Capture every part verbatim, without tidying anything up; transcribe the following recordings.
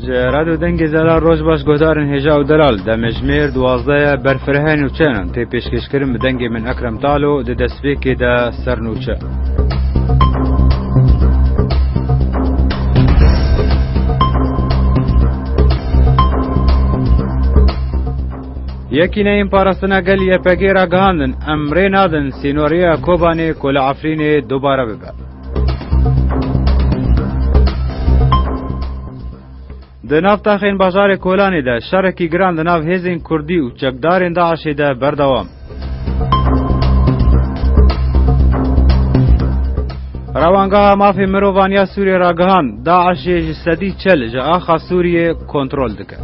Radyo Dengê Zelal, roj baş guhdarên hêja û delal. Demjimêr duwazdeh ye, berfirehê nûçeyan tê pêşkêşkirin bi dengê min Ekrem Talo di destpêkê de ser nûçe. Yekîneyên Parastina Gel Y P G ragihandin, em rê nadin sînoriya Kobanê ku li Efrînê dubare bibe. Di nav taxên bajarê Kolanê de şerekî giran di nav hêzên Kurdî û çekdarên DAIŞê de berdewam. Rewangeha Mafê Mirovan ya Sûriyê ragihand, DAIŞê ji sedî çel ji axa Sûriyê kontrol dike.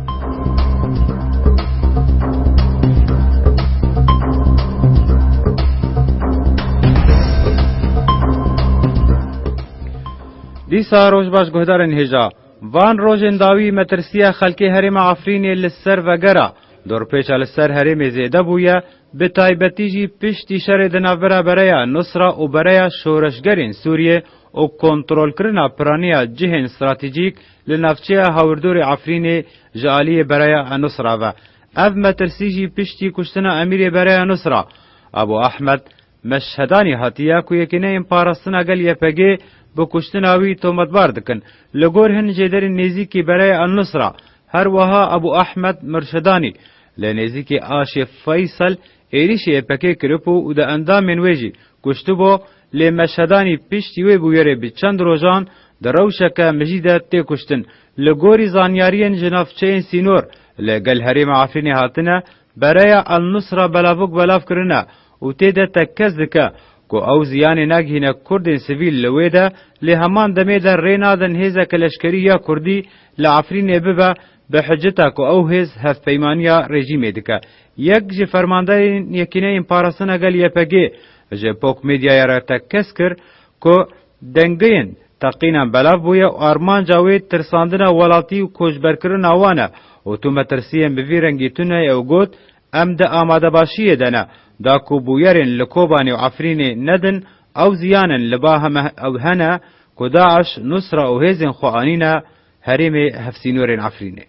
Dîsa roj baş guhdarên hêja. Van rojên dawî metirsiya xelkê herêma Efrînê li ser vegera dorpêça li ser herêmê zêde bûye, bi taybetî jî piştî şerê di navbera Bereya Nusra û Bereya Şoreşgerên Sûriyê û kontrolkirina piraniya cihên stratejîk li navçeya hawirdorê Efrînê ji aliyê Bereya Nusra ve. Ev metirsî jî piştî kuştina emîrê Bereya Nusra, Abu Ahmed, Meşhedanî hatiye ku Yekîneyên Parastina Gel Y P G bi kuştina wî tometbar dikin. Li gor hin jêderên nêzîkî Bereya El Nusra, her wiha Abu Ahmed Mirşedanî, li nêzîkî aşê Feysel êrîşê Y P G kiribû û di endamên wê jî kuştibû, lê Meşhedanî piştî wê bûyerê bi çend rojan di rewşeke mijî de tê kuştin. Li gorî zanyariyên ji navçeyên sînor li gel herêma Efrînê hatine, Bereya El Nusra belavok belav kirine û tê de tekkez dike ku ew ziyanê nagihîne Kurdên sivîl li wê de, lê heman demê de rê nadin hêzeke leşkerî ya Kurdî li Efrînê bibe, bi hiceta ku ew hêz hevpeymaniya rejîmê dike. Yek ji fermanderên Yekîneyên Parastina Gel Y P G ji Pok Medyaya re tekkez kir ku dengeyên teqînan belav bûye û armanca wê tirsandina welatî û koçberkirina wan e û tu metirsiyên bi vî rengî tune ye û got, em di amadebaşiyê de ne, da ku bûyerên li Kobanê û Efrînê nedin, ew ziyan in li ba heme ew hene ku DAIŞ, Nusra û hêzên xwe anîne herêmê hevsînorên Efrînê.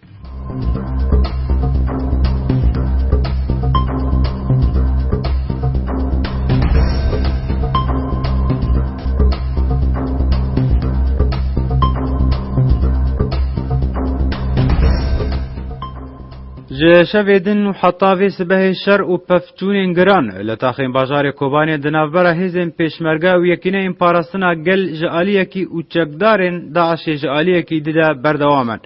Ji şevê din û heta vê sibehê şer û pevçûnên giran li taxên bajarê Kobanê di navbera hêzên pêşmerge û Yekîneyên Parastina Gel ji aliyekî û çekdarên DAIŞê ji aliyekî di de berdewam in.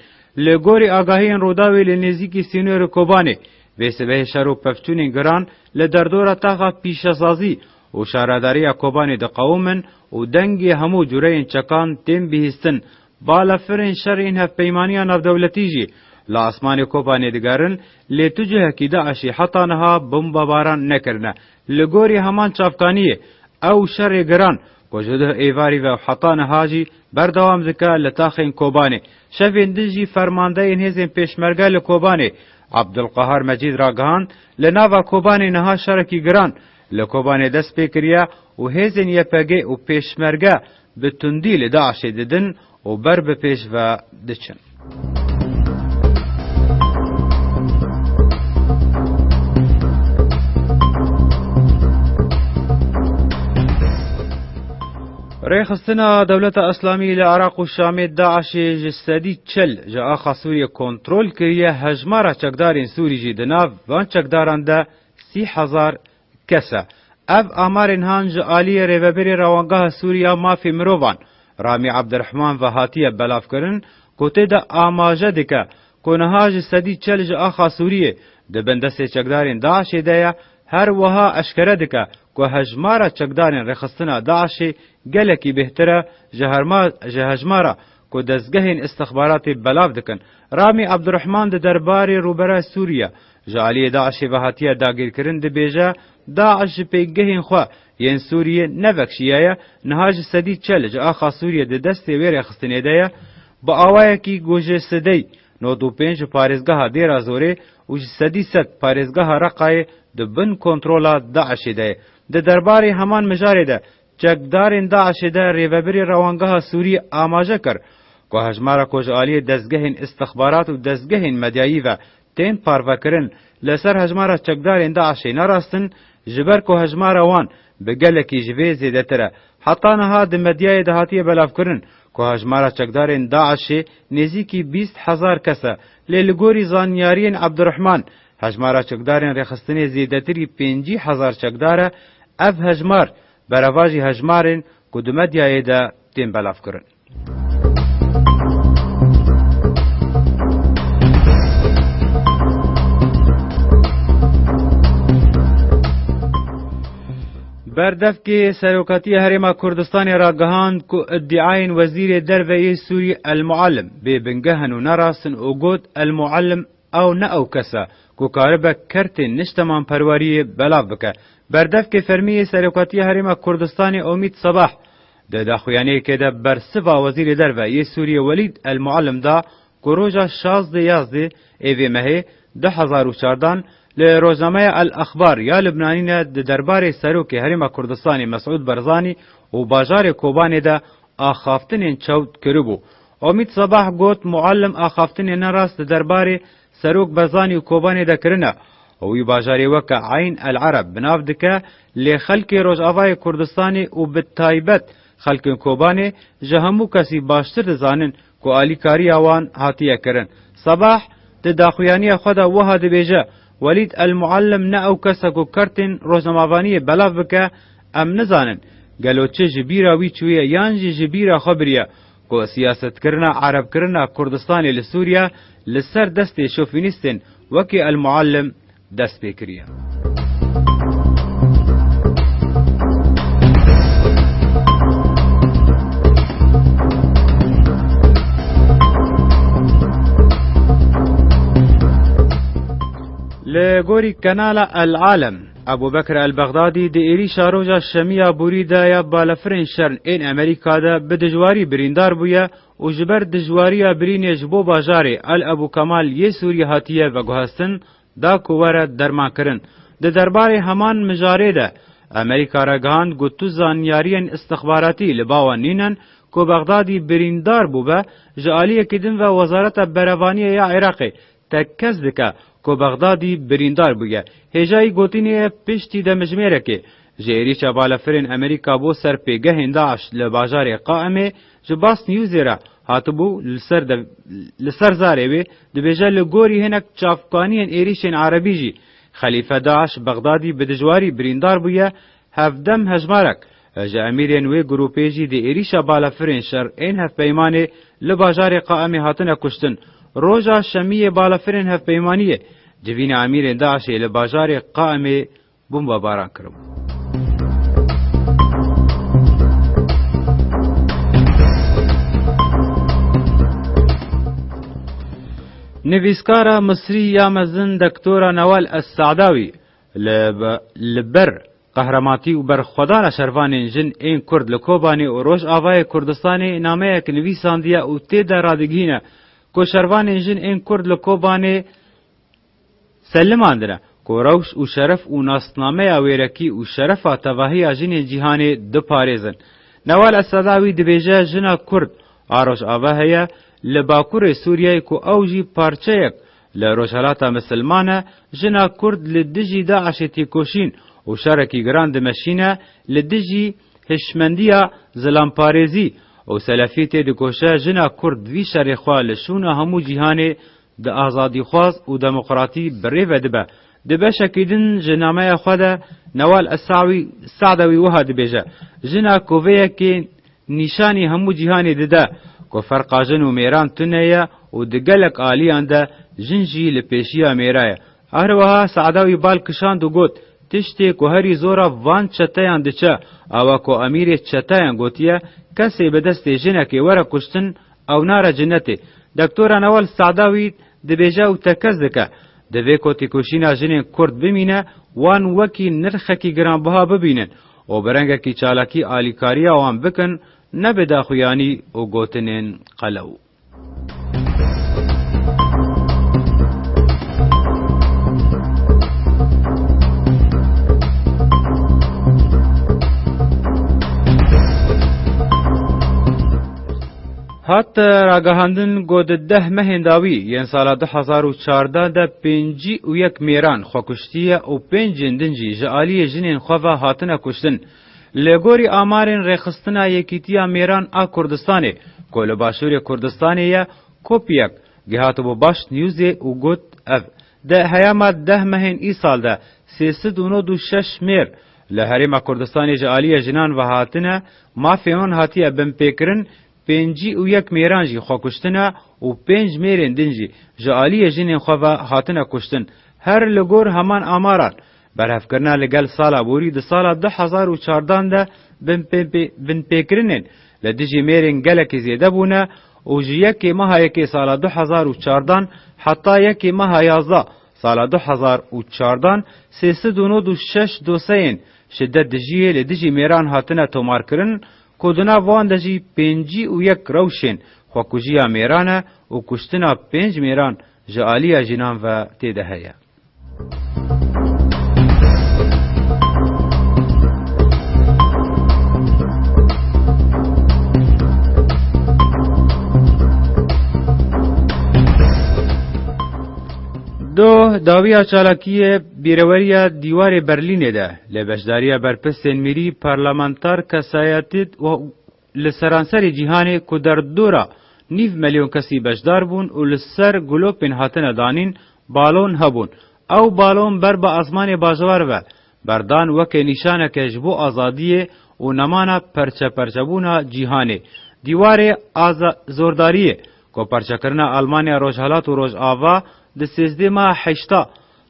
Li gorî agahiyên Rûdawê li nêzîkî sînorê Kobanê, vê sibehê şer û pevçûnên giran li derdora taxa pîşesazî û şaredariya Kobanê diqewimin û dengê hemû cûreyên çekan tên bihîstin. Balefirên şerên hevpeymaniya navdewletî jî li asmanê Kobanê digerin, lê tu cihekî DAIŞê heta niha bombebaran nekirine. Li gorî heman çavkaniyê, ew şerê giran ku ji duh êvarî ve heta niha jî berdewam dike li taxên Kobanê. Şevên din jî fermandeyên hêzên pêşmerge li Kobanê, Abdulqahar Mecîd, ragihand, li nava Kobanê niha şerekî giran li Kobanê dest pê kiriye û hêzên Y P G û pêşmerge bi tundî li DAIŞê didin û ber bi pêş ve diçin. Rêxistina Dewleta Îslamî li Iraq û Şamê, DAIŞê, ji sedî çil ji axa Sûriyê kontrol kiriye, hejmara çekdarên Sûrî jî di nav van çekdaran de sî hezar kes e. Ev amarên han ji aliyê Rêvebirê Rewangeha Sûrî ya Mafê Mirovan, Ramî Abdurrahman, ve hatiye belavkirin, ku tê de amaje dike ku niha ji sedî çil ji axa Sûriyê di bin destê çekdarên DAIŞê de ye, her wiha eşkere dike ku hejmara çekdarên rêxistina DAIŞê gelekî bêhtir e ji herma-, ji hejmara ku dezgehên istixbaratê belav dikin. Ramî Abdurrahman di derbarê Rûbera Sûriye ji aliyê DAIŞê ve hatiye dagîrkirin dibêje, DAIŞ ji pêkgehên xwe yên Sûriyê nevekşiyaye, niha ji sedî çil ji axa Sûriyê di destê wê rêxistinê de ye. Bi awayekî ku ji sedî nod û pênc ji parêzgeha Dêra Zorê û ji sedî sed parêzgeha Reqayê di bin kontrola DAIŞê de ye. Di derbarê heman mijarê de çekdarên DAIŞê de Rêvebirê Rewangeha Sûrî amaje kir ku hejmara ku ji aliyê dezgehên istixbarat û dezgehên medyayî ve tên parvekirin, li ser hejmara çekdarên DAIŞê nerastin, ji ber ku hejmara wan bi gelekî ji vê zêdetir e. Heta niha di medyayê de hatiye belavkirin ku hejmara çekdarên DAIŞê nêzîkî bîst hezar kes e, lê li gorî zanyariyên Ebdurehman, hejmara çekdarên rêxistinê zêdetirî pêncî hezar çekdar e. Ev hejmar berevajî hejmarên ku di medyayê de tên belavkirin. Berdevkê Serokatiya Herêma Kurdistanê ragihand ku îdîayên Wezîrê Derve yê Sûrî El Muallim bê bingeh in û nerast in û got, El Muallim ew ne ew kes e ku karibe kertên niştemanperweriyê belav bike. Berdevkê fermî yê Serokatiya Herêma Kurdistanê Omîd Sebah di daxuyaniyekê de bersiva Wezîrê Derve yê Sûriyê Welîd El Muallim da ku roja şazdê yazdê ê vê mehê du hezar û çardan li rojnameya El Exbar ya Libnanî ne di derbarê Serokê Herêma Kurdistanê Mesûd Barzanî û bajarê Kobanê de axaftinên çewt kiribû. Omîd Sebah got, Muallim axaftinê nerast di derbarê Serok Barzanî û Kobanê de kirine. Wî bajarê weke Eyn El Ereb bi nav dike, lê xelkê Rojavayê Kurdistanê û bi taybet xelkên Kobanê ji hemû kesî baştir dizanin ku alîkariya wan hatiye kirin. Sebah di daxuyaniya xwe de wiha dibêje, Welîd El Muallim ne ew kes e ku kertên rojnamevaniyê belav bike, em nizanin gelo çi ji bîra wî çûye yan jî ji bîra xwe biriye ku siyasetkirina erebkirina Kurdistanê li Sûriye li ser destê şofînîstên wekî El Muallim dest pê kiriye. Li gorî kanala El Alem, Ebû Bekr El Bexdadî di êrîşa roja şemiya borî de ya balafirên şer ên Amerîka de bi dijwarî birîndar bûye û ji ber dijwariya birînê ji bo bajarê El Ebû Kemal yê Sûriyê hatiye veguhestin, da ku were dermankirin. Di derbarê heman mijarê de Amerîka ragihand ku tu zanyariyên istixbaratî li ba wan nînin ku Bexdadî birîndar bûbe, ji aliyekî din ve Wezareta Berevaniyê ya Iraqê tekez dike ku Bexdadî birîndar bûye. Hêjayî gotinê ye piştî demjimêrekê ji êrîşa balafirên Amerîka bo ser pêgehên DAIŞ li bajarê Qaimê ji Bas Newsê re hatibû, li ser de, li ser zarê wê dibêje, li gorî hinek çavkaniyên êrîşên erebî jî Xelîfe DAIŞ Bexdadî bi dijwarî birîndar bûye, hevdem hejmarek ji emîrên wê grûpê jî di êrîşa balafirên şer ên hevpeymanê li bajarê Qaimê hatine kuştin. Roja şemiyê balafirên hevpeymaniyê civîna emîrên DAIŞê li bajarê Qaimê bombebaran kiribû. Nivîskara Misrî ya mezin Doktora Newal Es-Sadawî li, li ber qehrematî û berxwedana şervanên jin ên Kurd li Kobanê û Rojavayê Kurdistanê nameyek nivîsandiye û tê de radigihîne ku şervanên jin ên Kurd li Kobanê selimandine ku rewş û şeref û nasnameya wêrekî û şerefa tevahiya jinên cîhanê diparêzin. Newal Esadawî dibêje, jina Kurd a Rojava heye li Bakurê Sûriyeyê ku ew jî parçeyek li Rojhelata Misilman e, jina Kurd li dijî DAIŞê têkoşîn û şerekî giran dimeşîne, li dijî hişmendiya zilamparêzî û selefî têdikoşe, jina Kurd vî şerê xwe li şûna hemû cîhanê di azadîxwaz û demokratî bi rê ve dibe. Di beşekî din ji nameya xwe de Newal Esawî Sadewî wiha dibêje, jina ku vê yekê nîşanî hemû cîhanê dide ku ferqa jin û mêran tune ye û di gelek aliyan de jin jî li pêşiya mêra ye. Her wiha Sadewî bal kişand û got, tiştê ku herî zora van çeteyan diçe, ew e ku emîrê çeteyan gotiye, kesê bi destê jinekê were kuştin, ew nare cinetê. Doktora Newal Sadawî dibêje û tekez dike, divê ku têkoşîna jinên Kurd bimîne, wan wekî nirxekî giranbiha bibînin û bi rengekî çalakî alîkariya wan bikin, ne bi daxuyanî û gotinên qelew. Hat ragihandin ku di deh mehên dawî yên sala du hezar û çardeh de pêncî û yek mêran xwe kuştiye û pêncên din jî ji aliyê jinên xwe ve hatine kuştin. Li gorî amarên Rêxistina Yekîtiya Mêran a Kurdistanê, ku li Başûrê Kurdistanê ye, kopiyek gihatibû Baş Newsê û got, ev di heyama deh mehên îsal de sê sed û nod û şeş mêr li Herêma Kurdistanê ji aliyê jinan ve hatine, mafê wan hatiye binpêkirin, pêncî û yek mêran jî xwe kuştine û pênc mêrên din jî ji aliyê jinên xwe ve hatine kuştin. Her li gor heman amaran, berhevkirina li gel sala borî di sala du hezar û çardan de binpê-, binpêkirinên li dijî mêrên gelekî zêde bûne û ji yekê meha yekê sala du hezar û çardan heta yekê meha yazda sala du hezar û çardan sê sed û nod û şeş doseyên şidet dijiyê li dijî mêran hatine tomarkirin, ku di nav wan de jî pêncî û yek rewşên xwekujiya mêran e û kuştina pênc mêran ji aliya jinan ve tê de heye. Doh dawiya çalakiyê bîreweriya dîwarê Berlînê de li beşdariya berpirsên mîrî, parlamenter, kesayetî û li seranserê cîhanê ku derdora nîv milyon kesî beşdar bûn û li ser gulopên hatine danîn balon hebûn. Ew balon ber bi asmanê bajar ve berdan weke nîşaneke ji bo azadiyê û nemana perçeperçebûna cîhanê. Dîwarê aza-, zordariyê ku perçekirina Almanya Rojhelat û Rojava di sêzdeh meha heşta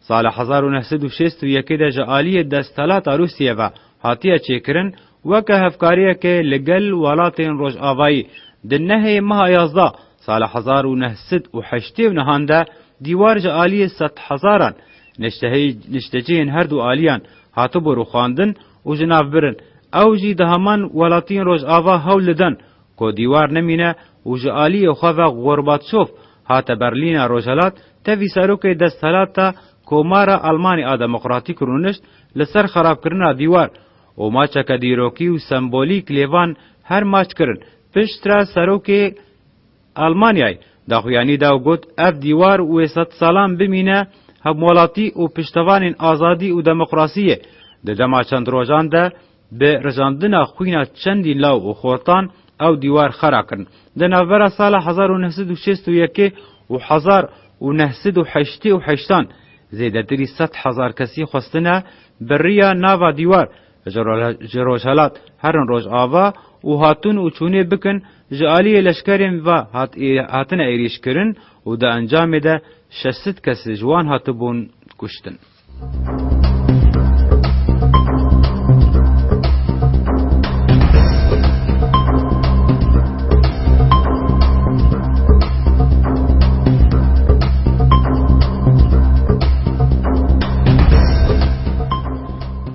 sala hezar û neh sed û şêst û yekê de ji aliyê desthilata Rûsiyê ve hatiye çêkirin, weke hevkariyeke li gel welatên Rojavayî. Di nehê meha yazda sala hezar û neh sed û heştê û nehan de dîwar ji aliyê sedhezaran niştehey-, niştecihên her du aliyan hatibû rûxandin û ji nav birin. Ew jî di heman welatiyên Rojava hewl didin ku dîwar nemîne û ji aliyê xwe ve Gorbaçov hate Berlîna Rojhelat, tevî serokê desthelata Komara Almanî a Demokratîk rûnişt li ser xerabkirina dîwar û maçeke dîrokî û sembolîk lêvan her maç kirin. Piştre serokê Almanyayê daxuyanî da û got, ev dîwar wê sed salan bimîne hemwelatî û piştevanên azadî û demokrasiyê. Di dema çend rojan de bi rijandina xwîna çendî law û xortan ew dîwar xera kirin. Di navbera sala hezar û neh sed û şêst û yekê û hezar û neh sed û heştê û heştan zêdetirî sed hezar kesî xwestine bi riya nava dîwar ji ro-, ji rojhelat herin rojava û hatûn û çûnê bikin, ji aliyê leşkerên ve hat-, ê-, hatine êrîşkirin û di encamê de şeş sed kes ji wan hatibûn kuştin.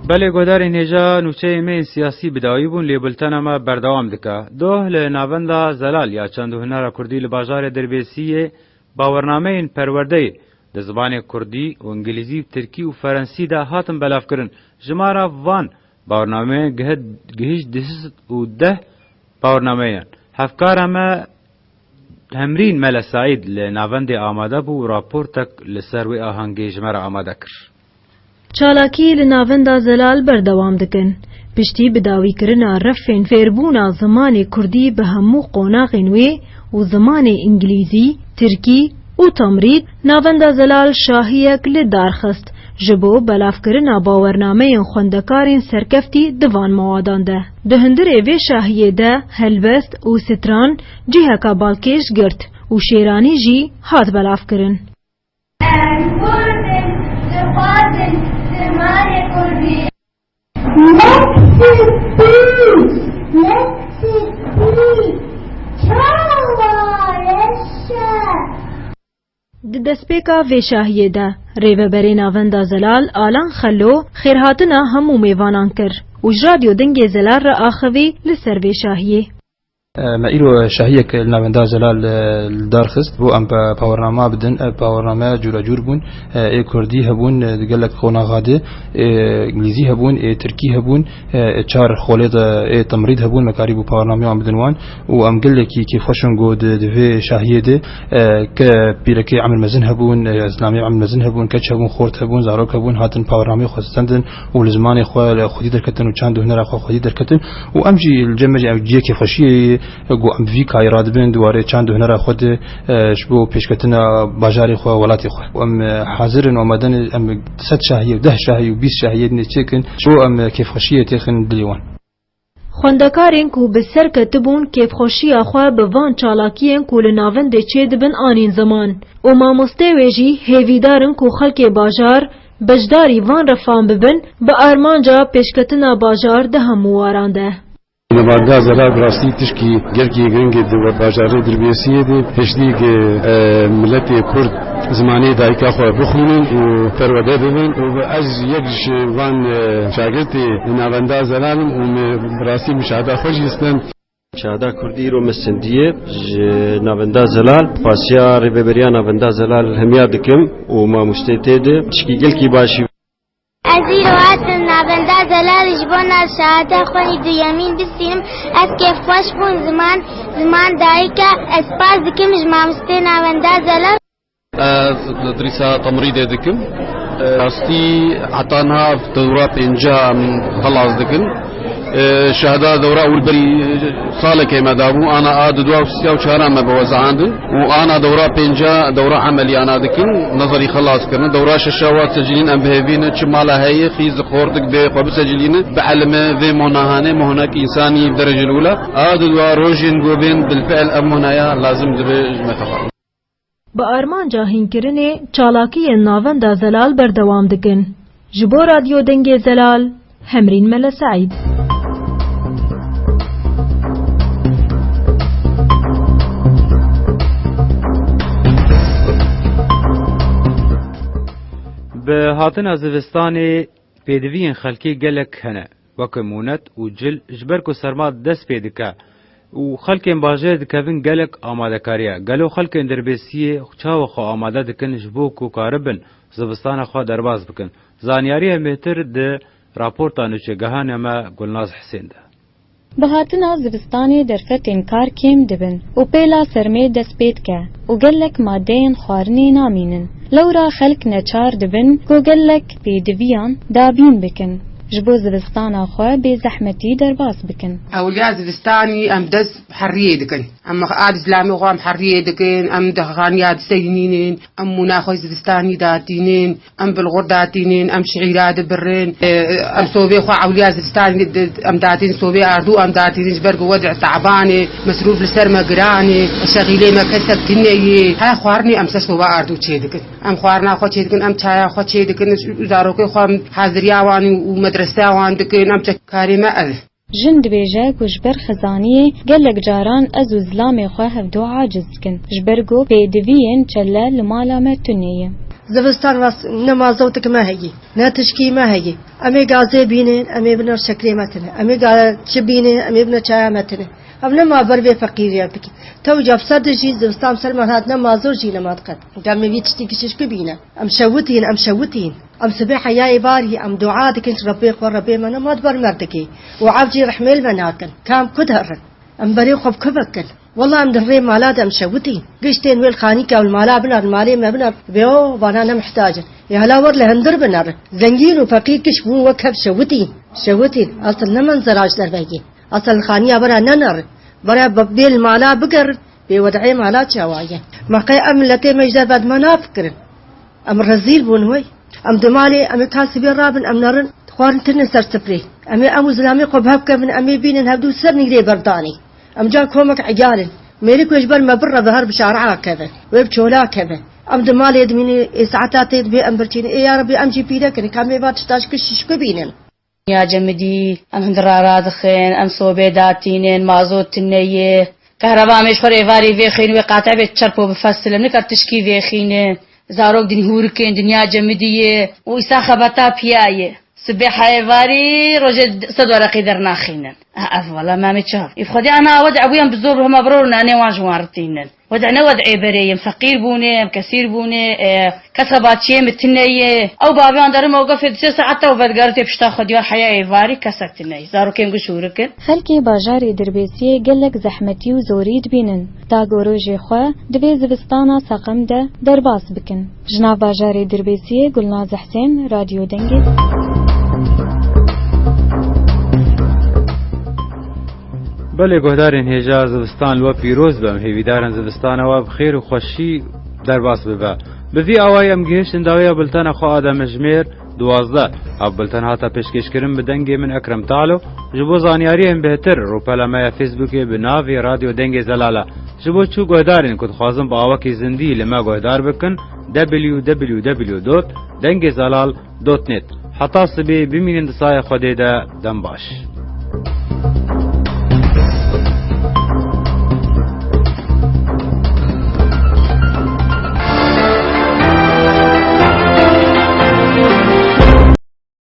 Belê, guhdarên hêja, nûçeyên me yên siyasî bi dawî bûn, lê bultena me berdewam dike. Doh li Navenda Zelal ya çand û hunera kurdî li bajarê Dirbêsiyê bawernameyên perwerdeyê di zimanê kurdî û îngilîzî, tirkî û ferensî de hatin belavkirin. Jimara van bawernameyan gihî-, gihîşt du sed û deh bawernameyan. Hevkara me Hemrîn Mele Seîd li navendê amade bû û raportek li ser wê ahengê ji me re amade kir. Çalakî li Navenda Zelal berdewam dikin. Piştî bidawîkirina refên fêrbûna zimanê kurdî bi hemû qonaxên wê û zimanê îngilîzî, tirkî û temrîd, Navenda Zelal şahiyek li dar xist ji bo belavkirina bawernameyên xwendekarên serkeftî di van mewadan de. Di hundirê vê şahiyê de helbest û stran ciheka balkêş girt û şêranî jî hat belavkirin. Em kurd in, dixwazin zimanê kurdî. Mektebî, mektebî, çawa reş e? Di destpêka vê şahiyê de, Rêveberê Navenda Zelal Alan Xelo xêrhatina hemû mêvanan kir û ji Radyo Dengê Zelal re axivî li ser vê şahiyê. E, me îro şahiyek li navenda Zelal, e, li dar xist. Bo em pe-, pawernama bidin. Ev pawername cûra cûr bûn. E, ê kurdî hebûn, e, di gelek qonaxa de, ê îngilîzî hebûn, ê tirkî hebûn, e, ê çar xolê de ê timrîd hebûn. Me karîbû pawernameyê wan bidin wan. Û em gelekî kêfxweş in ku di, di vê şahiyê de, e, ke pîrekê emir mezin hebûn, e, zilamê emir mezin hebûn, keç hebûn, xort hebûn, zarok hebûn, hatin pawernameyê xwe stendin û li zimanê xwe li xwedî derketin û çand û hunera xwe xwedî derketin. Û em jî li cem me jî ev cihê kêfxweşiyê ye ku em bi vî kayê radibin di warê çand û hunera xwe de, e, ji bo pêşketina bajarê xwe, welatê xwe. Û em, e, hazir in, amade ne, em sed şahiyê û deh şahiyê û bîst şahiyê dinê çêkin, ji bo em, e, kêfxweşiyê têxin dilê wan. Xwendekarên ku bi ser ketibûn kêfxweşiya xwe bi van çalakiyên ku li navendê çêdibin anîn ziman û mamostê wê jî hêvîdar in ku xelkê bajar beşdarî van refan bibin, bi armanca pêşketina bajar di hemû waran de. Navenda Zelal bi rastî tişkî gelkî giring e di bajarê Dirbêsiyê de. Piştî ku, e, miletê Kurd zimanê dayika xwe bixwînin û perwerde bibin û ez yek ji van, e, şagirtê Navenda Zelal im û min bi rastî min şahada xwe jî stem. Şahada Kurdî îro me sendiye ji Navenda Zelal. Pasiya Rêveberiya Navenda Zelal hemiya dikim û mamostê tê de tişkî gelkî başî. Ez îro hatim Navenda Zelal ji bo nav şahada xwe yî duyemîn bistînim. Ez kêfxweş bûm ziman, ziman dayik e. Ez spas dikim ji mamostê Navenda Zelal. Ez li Dirîsa Temrîdê dikim. Rastî heta niha dewra pênca em xelas dikin. Şahada dewra ewil berî salekê me dabû, ana a di dua û sîya û çara me biwezihandin û ana dewra pênca dewra emelî ana dikin, nezerî xelas kirin. Dewra şeşa wa secilîn em bi hêvî ne, çi mala heye, xîz xortik bê xwe bisecilîne, bielime vê monahanê, monak însanî derecil ula. A di dua rojên govên bilfiil ev monaya lazim dibe ji me xeber. Bi armanca hînkirinê çalakiyên Navenda Zelal berdewam dikin. Ji bo Radyo Dengê Zelal, Hemrîn Mele Seîd. Bi hatina zivistanê pêdiviyên xelkê gelek hene, weke mûnet û cil, ji ber ku serma dest pê dike û xelkên bajêr dikevin gelek amadekariya. Gelo xelkên Dirbêsiyê çawa xwe amade dikin ji bo ku karibin zivistana xwe derbas bikin? Zanyariyê mêtir di raporta nûçegehane me Gulnaz Hisên de. Bi hatina zivistanê derfetên kar kêm dibin û pêla sermê dest pê dike û gelek madeyên xwarinê namînin. Lewra xelk neçar dibin ku gelek pêdiviyan dabîn bikin, ji bo zivistana xwe bê zehmetî derbas bikin. Ewliya zivistanî em dest heriyê dikin. Em a di zilamê xwe em heriyê dikin, em dexaniya diseynînin, em mûna xwe zivistanî datînin. Em bilxur datînin, em şîîra dibirin, e, em sobê xwe ewliya zivistanê di-, em datînin, sobê ardû em datînin, ji ber ku wedî teban e, mesrûf li ser me giran e, şexîlê me kesek tune ye. Her xwarinê em ser soba ardû çêdikin. Em xwarina xwe çêdikin, em çaya xwe çêdikin, zarokê xwe em haziriya wan û medreseya wan dikin, em çek-, karê me ev e. Jin dibêje ku ji ber xizaniyê gelek caran ez û zilamê xwe hevdu aciz dikin, ji ber ku pêdiviyên çele li mala me tune ye. Zivistan rast ne mazewtik me heye, ne tişkî me heye. Em ê gazê bînin, em ê biner şekrê me tune. Em ê ga-, çi bînin, em ê biner çaya me tune. Ev nema ber vê feqîriya bikî. Tewca bi ser dijî zivistan ser me hat ne mazor jî nema diqet. Dem me vî tiştî kişişkî bîne. Em şewitîn, em şewitîn. Em sibê heyayê barî, em dua dikin ji Rebbê xwe, Rebbê me nema di ber me dikê. Û ev jî rehmê li me nakin. Ka em ku diherin? Em berê xwe bi ku vekin? Wela em di rê mala de em şewitîn. Giştên wê li xanîka û li mala binerin, malê me binerin. Bê o, vana ne mihtac in. Ê hela wer li hundir binerin. Zengîn û feqîr giş bûn wek hev şewitîn. Şewitîn. Esil ne menzera ji derve ye. Esil li xaniya bera nenerin. Bera bi-, bê li mala bigerin. Bê wed'ê mala çawa ye? Me qey ev miletê me ji derve di me nafikirin. Em rezîl bûn wey. Em di malê, em ê kasî bê rabin, em nerin, xwarin tine ser sifrê. Em ê em û zilamê xwe bi hev kevin, em ê bînin hevdû ser nîrê berdanê. Em ca komek eyal in. Mêrik wê ji ber me bireve her bi şari'a keve. Wê bi çola keve. Em di malê dimînin, ê saeta tê dibê em birçînin. Ê ya Rebî em jî pîre kirin, ka em ê va tişta ji kişt şişko bînin. Dinya cemidî, em hindira radixin, em sobê datînin, mazot tune ye. Kehreba em ê ji xwe rê êvarî vêxîn, wê qate bê çerpo bifesilin, nikar tişkî vêxînin. Zarok din hûrikin, dinya cemidî ye û îsa xebata piya ye. Sibê heyê varî rojê sed wereqî dernaxînin. Ev wela me çav. Îv xwedî ana wedê bûyan bi zor hema biro û nanê wan ji wan ritînin. Wedê ne wedê berê yên feqîr bûnê, em kesîr bûnê, e, kesa baçiyê min tune ye. Ew bavê wan derim ew gefê di sê saeta û vedigarin tê pişta xwedî wan heya êvarî kesa tune ye. Zarokên ku şûrik in. Xelkê bajarê Dirbêsiyê gelek zehmetî û zorî dibînin. Ta ku rojê xwe di vê zivistana seqem de derbas bikin. Ji nav bajarê Dirbêsiyê Gulnaz Hesên, Radyo Dengê. Belê guhdarên hêja, zivistan li we pîroz be. Em hêvîdarin zivistana we bi xêr û xweşî derbas bibe. Bi vî awayî em gihiştin dawiya bultena xwe a demjimêr duwazdeh. Ev bulten hate pêşkêşkirin bi dengê min Ekrem Talo. Ji bo zanyariyên bêhtir, rûpela me ya Facebookê bi navê Radyo Dengê Zelal e. Ji bo çû guhdarên ku dixwazin bi awakî zindî li me guhdar bikin, w w w dot dengê zelal dot net. Heta sibê bimînin di saya Xwedê de, dem baş.